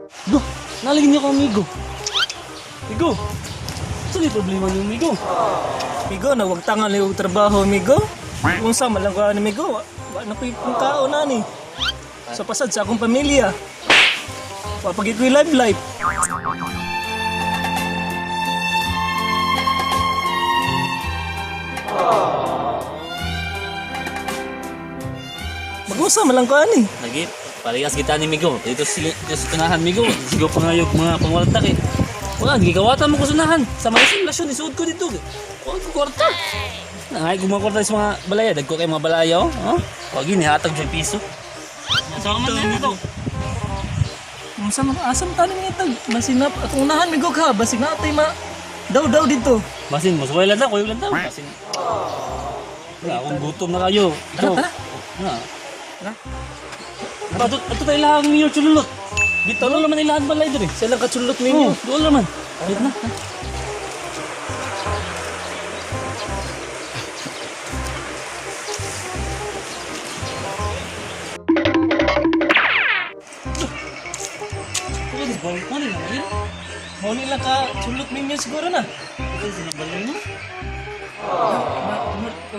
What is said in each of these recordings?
Go, nalagin niyo ko, amigo. Amigo, saan yung problema niyo, amigo? Migo, nawagtangan lang yung trabaho, migo. Kung sa malang ko ani, migo, wa na ko'y kung kao na ni. Sa pasad sa akong pamilya. Wapagit ko'y live life. Mag-usa malang ko ani. Lagi, parehas kita ni Migo. Dito sila dito sa tunahan, Migo. Sigo pa nga yung mga pangwaltak eh. Wala, gigawatan mo ko sunahan. Sa mga simulasyon, isuod ko dito. Huwag ko kwarta. Nangay, gumawa sa mga balaya. Dagko kay mga balaya, oh. Oh? Wag yun, ihatag siya piso. Sama man na ito. Unsa man asam tanim nga tag masinap atong unahan migo ka basig na atay ma daw daw dito. Basin, mas wala lang, kuya lang daw. Basin. Wala, akong gutom na kayo. Ito. Tara, Na. Ato, ato tayo lahat ng Mayor Chululot. Dito lang naman ilahan balay diri. Sila katsulot ninyo. Oo, doon naman. Wait na. Mo ni lang ka sulot ninyo siguro na.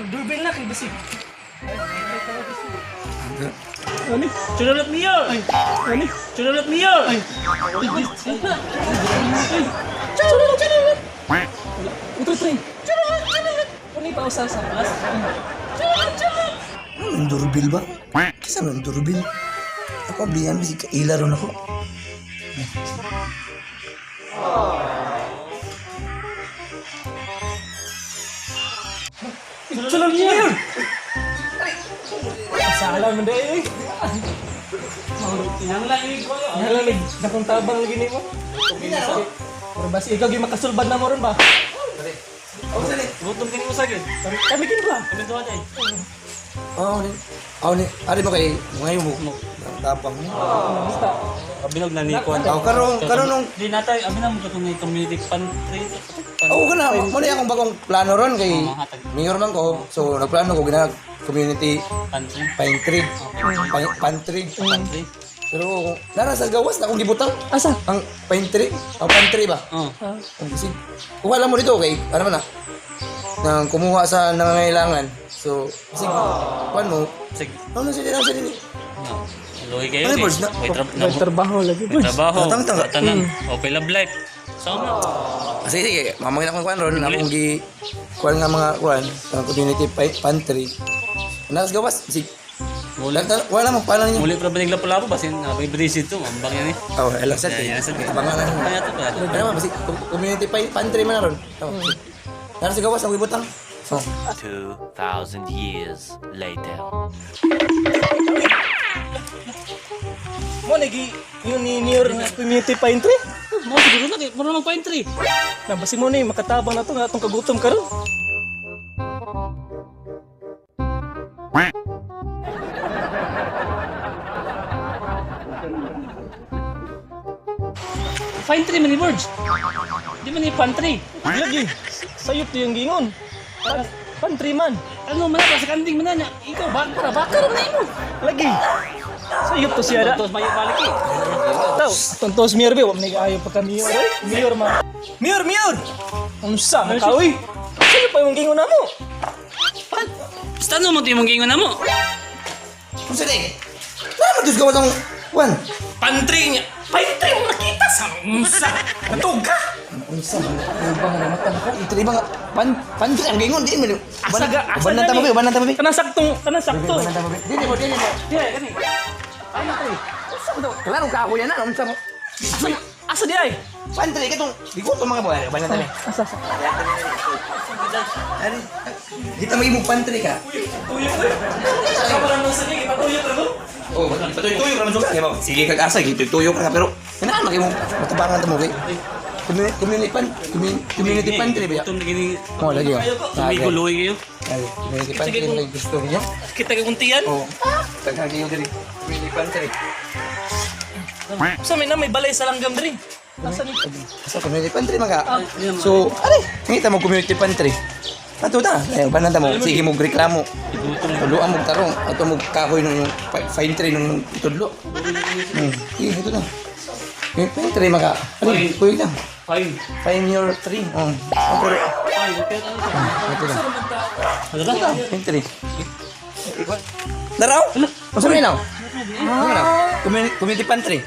Doorbell na kay basig. Ano? Chululot Mayor! Ano? Chululot Mayor! Ay! Sulot, sulot! Utro, tre. Sulot, sulot! Ano pa usa sa plus? Sulot, sulot! Anong doorbell ba? Kisa man ang doorbell? Ako, ablihan, bisig kaila ron ako. Sulot niyo! Sala man dai. eh. Nalalig, dakong tabang lagi nimo. Pero basi ikaw gyud makasulbad na mo ron ba? Gutom kini mo sa akin. Kami kin ba? Kami duha tayo. Oo, ni. Oo, ni. Ari mo kay, ngayon mo. Tapang mo. Basta. Kabinog na ni Kwan. Oo, karon, karon nung, Di natay, abi na mo katong ni community pantry. oo ka na, mo na akong bagong plano ron kay mayor man ko. So, nagplano ko ginag community Pantry. pantry. Pantry. Pantry. Pero, nara sa gawas na akong gibutang. Asa? Ang pantry. Ang pantry ba? Oh. Ang bisig. Kung alam mo dito, okay, ano man na, nang kumuha sa nangangailangan. So, bisig, kuan mo, Sig. ano sila, ano sila, No. Lugi kayo. Ano, eh. boys? May May trabaho lagi. may trabaho. Tama, tama. Tanan. Okay love life. Sama. Ah, sige, sige, mamangin akong kuan ron, akong gi, kuan nga mga kuan, sa community pantry. Nakas gawas, bisig. Muli. Wala mo, paano niyo? Muli pa ba naglapo-lapo basin na may bridge ito, ambang yan eh. Oh, alam sa Yan, yan, sa Abangan na. Kaya to pa. Ano man, bisig, community pantry man na ron. Oh, bisig. Nakas gawas, ang gibutang. Oh. 2,000 years later. Mo nagi yun ni Mayor nga community pantry. Mo siguro na kay mura mang pantry. Na basi mo ni makatabang na to nga atong kagutom karon. Pantry man ni Birds. Di man ni pantry. Lagi sayop to yung gingon. Pantry man. Ano man na sa kanding man na niya. Ikaw bak para bakar man imo. Lagi. Sayop to siya da. Tos mayo balik eh. Taw, atong tos mayor be, wa man ayo pagka mayor oy. Mayor ma. Mayor, mayor. Unsa man ka oy? Sayop pa yung gingon namo. Pan. Basta no mo to imong gingon na mo. Kung sila eh. Wala mo, Diyos gawas ang kuan. Pantry niya. Pantry mo nakita sa unsa. Natog ka. Unsa man, ano ba nga namatang ko? Ito ba nga, pantry ang gingon, di man. Asa ga, asa Banan gani? tama ba, banan tama ba? Kanang saktong, kanang sakto. Banan tama ba? Dili mo, dili mo. Di kani. Pantry. Unsa mo daw? Klaro ka ako yan, ano? Unsa mo? Asa, asa di ay? Pantry katong di ko to mga buhay, banan tama. Asa asa. Ari, kita mo imong pantry ka. Tuyok oy. Kaparan mo sige, ipatuyok ra mo. Oh, patuyo-tuyo ra man suga. Kay mo, sige kag asa gituyo ka pero kanaan man kay mo matabangan ta mo kay community pan community pantry ba ya? Gutom na gini. Mo lagi. oh. Amigo luoy kayo. Ay, community pantry mo lagi gusto niya. Kita kay kuntian. Oh. Daghan kayo diri. Community pantry. Sa may na may balay sa langgam diri. Asa ni? Sa community pantry mga. So, ari, ngita mo community pantry. Ato ta, ay banan ta mo. Sige mo reklamo. Tuluan mo tarong ato mo kahoy nung fine tree nung tudlo. Sige, ito na. Yung pantry maka. Ano? Kuyog lang. Fine. Find your tree. Oh. Oh, pero Fine. Okay, ano to? ito lang. Ano ba? Ito, pantry. Daraw? Unsa may naw? Ano na? Community pantry.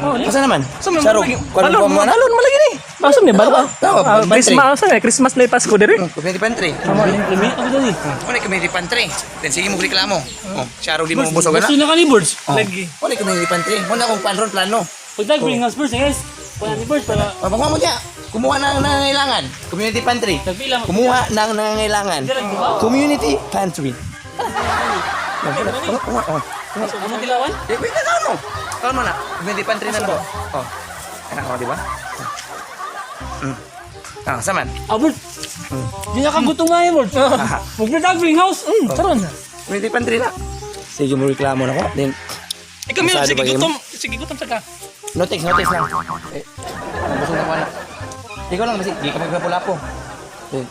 Oh, asa naman? Sarok. Kuan Balon, mo mo na? balon malagi ni. Asa ni balon? Tawa, Ah, pantry. Christmas, asa ni Christmas na Pasko diri. Community pantry. Lami ako dali. Wala community pantry. Then sige mo reklamo. Oh, saro di mo busog na. Gusto na ka ni Birds. Oh. Lagi. Wala community pantry. Wala akong panron plano. Pagtag bring house first, guys. Wala ni Birds para Oh, pagkuha mo niya. Kumuha ng nangangailangan. Community pantry. Nagpila mo. Kumuha ng nangangailangan. Community pantry. Kumuha, oh. Ano tilawan? Eh, wait na ano? Kalma na. Community pantry na lang. Oh. Anak ko, di ba? Mm. Ah, saman. Ah, Birds. Di na kagutom nga eh, Birds. Magpatag bring house. Karon. Community pantry na. Sige mo reklamo na ko. Then, Ikaw meron Masado sige ba kayo? gutom, sige gutom sa ka. notice, notice lang. Eh, busog na ko na. Ikaw lang, basi, di ka maglapo-lapo. Then,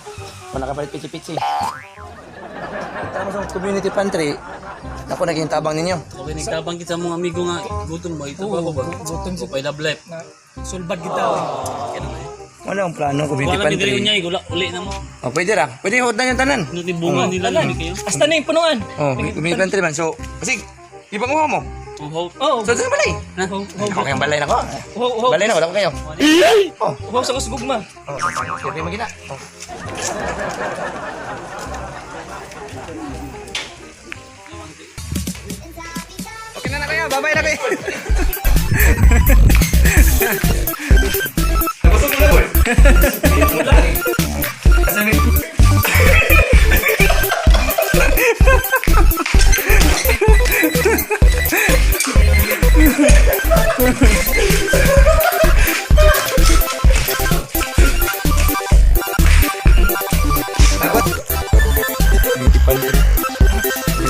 wala ka palit pitsi-pitsi. Punta mo sa community pantry. Ako naging tabang ninyo. Okay, nagtabang kita sa mga amigo nga. Gutom ba? Ito ba ako ba? Gutom O pay love life. Na sulbad kita. Wala akong plano, community Wala mi diri pantry. unya, gula uli na mo. Oh, pwede ra. Pwede hot na yung tanan. Ano ni bunga nila lami kayo? Hasta na yung punuan. Oh, community pantry man. So, kasi, ipanguha mo. Oh, hope. Oh, So, saan balay? Ha? Ako kayong balay na ko. Ho, ho. Balay na, wala ko kayo. Oh, Uhaw sa kusgugma. oh, siyempre magina. Oh. Okay na na kayo, babay na kayo.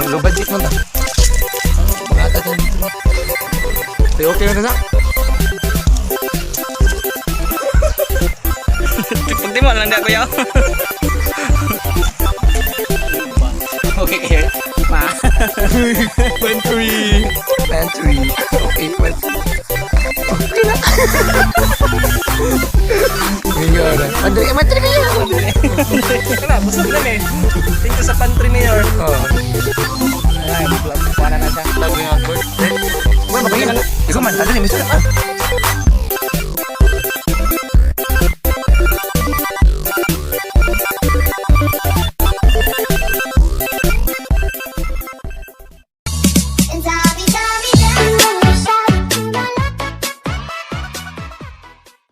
Low budget mo ta. Mga tatan dito. Okay na ta. Pag di mo lang na kuya. Okay kayo. Ma. Pantry. Pantry. Okay, pantry. Okay na. Ngayon. Pantry, pantry kayo. Kana busog na ni. Thank you sa pantry mayor. Oh. Ay, vlog. Wala na siya. Vlog yung outboard. Wala, makayin. Ikaw man, ano ni, misura ka.